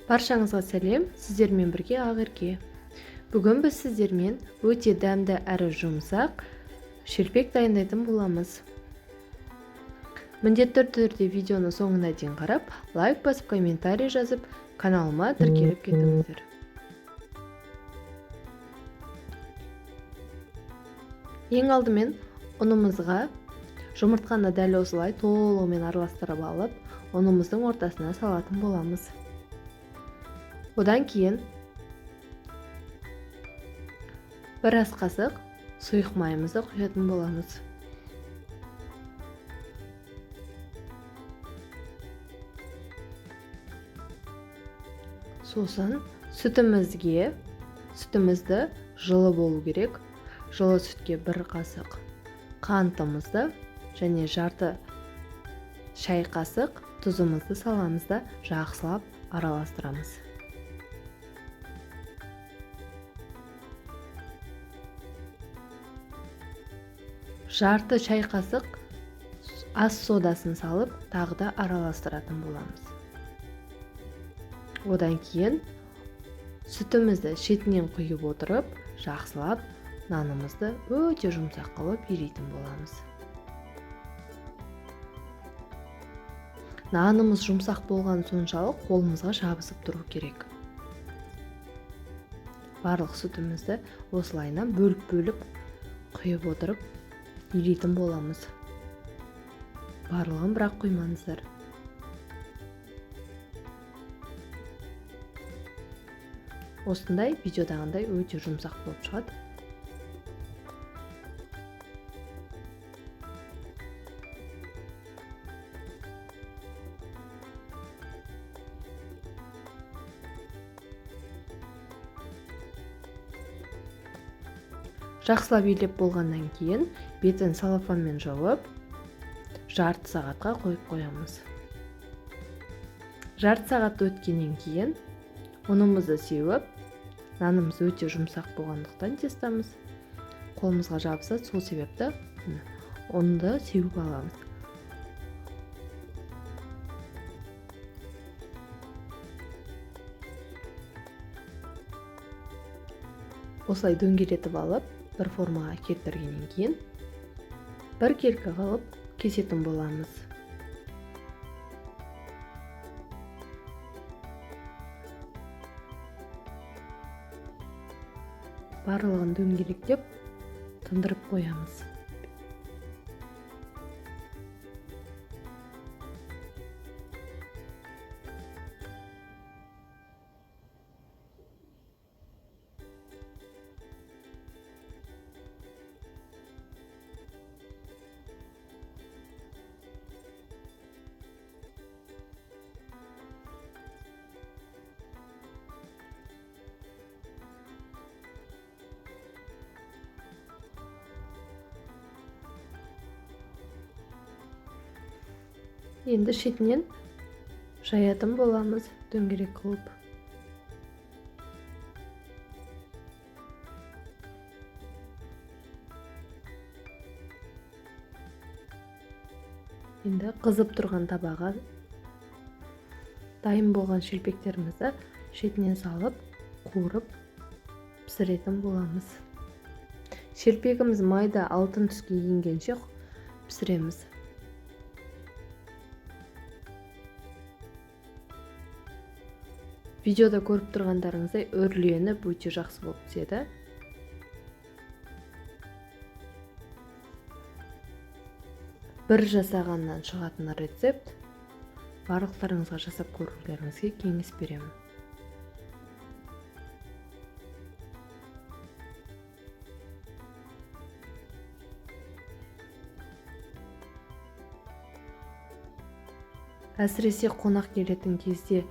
Баршаңызға сәлем, сіздермен бірге Ақерке. Бүгін біз сіздермен өте дәмді әрі жұмсақ шелпек дайындайтын боламыз. Міндетті түрде видеоны соңына дейін қарап, лайк басып, комментарий жазып, каналыма тіркеліп кетіңіздер. Ең алдымен ұнымызға жұмыртқаны дәл осылай толығымен араластырып алып, ұнымыздың ортасына салатын боламыз. Одан кейін бір ас қасық сұйық майымызды құятын боламыз. Сосын сүтімізді жылы болу керек. Жылы сүтке бір қасық қантымызды және жарты шай қасық тұзымызды саламыз да жақсылап араластырамыз. Жарты шай қасық ас содасын салып, тағы да араластыратын боламыз. Одан кейін сүтімізді шетінен құйып отырып, жақсылап нанымызды өте жұмсақ қылып илейтін боламыз. Нанымыз жұмсақ болған соншалық қолымызға жабысып тұру керек. Барлық сүтімізді осылайынан бөліп-бөліп құйып отырып илейтін боламыз. Барлығын бірақ құймаңыздар. Осындай видеодағындай өте жұмсақ болып шығады. Жақсылап илеп болғаннан кейін бетін целлофанмен жауып, жарты сағатқа қойып қоямыз. Жарты сағат өткеннен кейін ұнымызды сеуіп, нанымыз өте жұмсақ болғандықтан тестамыз қолымызға жабысады, сол себепті ұнды сеуіп аламыз. Осылай дөңгелетіп алып, бір формаға келтіргеннен кейін бір келкі қылып кесетін боламыз. Барлығын дөңгелектеп тындырып қоямыз. Енді шетінен жаятын боламыз дөңгелек қылып. Енді қызып тұрған табаға дайын болған шелпектерімізді шетінен салып, қуырып пісіретін боламыз. Шелпегіміз майда алтын түске енгенше пісіреміз. Видеода көріп тұрғандарыңыздай үрленіп өте жақсы болып піседі. Бір жасағаннан шығатын рецепт. Барлықтарыңызға жасап көрулеріңізге кеңес беремін. Әсіресе қонақ келетін кезде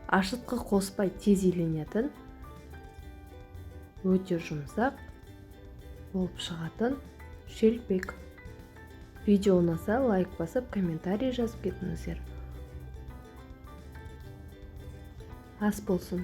ашытқы қоспай тез иленетін, өте жұмсақ болып шығатын шелпек. Видео ұнаса лайк басып, комментарий жазып кетіңіздер. Ас болсын.